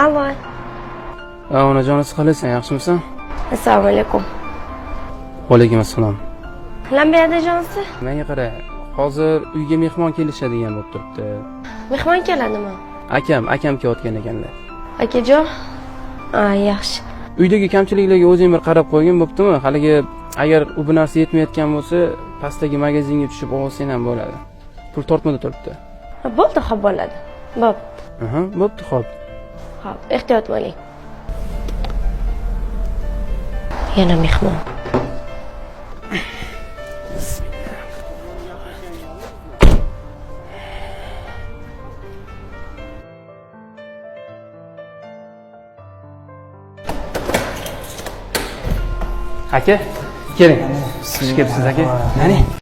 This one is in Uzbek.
Allo. Onajonisi qalaysan, yaxshimisan? Assalomu alaykum. Vaalaykum assalom. Lamba adajonsi? Menga qara, hozir uyga mehmon kelishadigan bo'lib turibdi. Mehmon keladimi? Akam kelayotgan ekanlar. Akajon? Ha, yaxshi. Uydagi kamchiliklarga o'zing bir qarab qo'ygin, bo'ptimi? Haligi agar u bu narsa yetmayotgan bo'lsa, pastdagi magazinga tushib olsang ham bo'ladi. Pul tortmada turibdi. Ha, bo'ldi, xo'p bo'ladi. Bo'pti. Aha, bo'pti, xo'p. Xo'p, ehtiyot bo'ling. Yana mehmon. Aka, keling. Xush kelibsiz aka. Nani?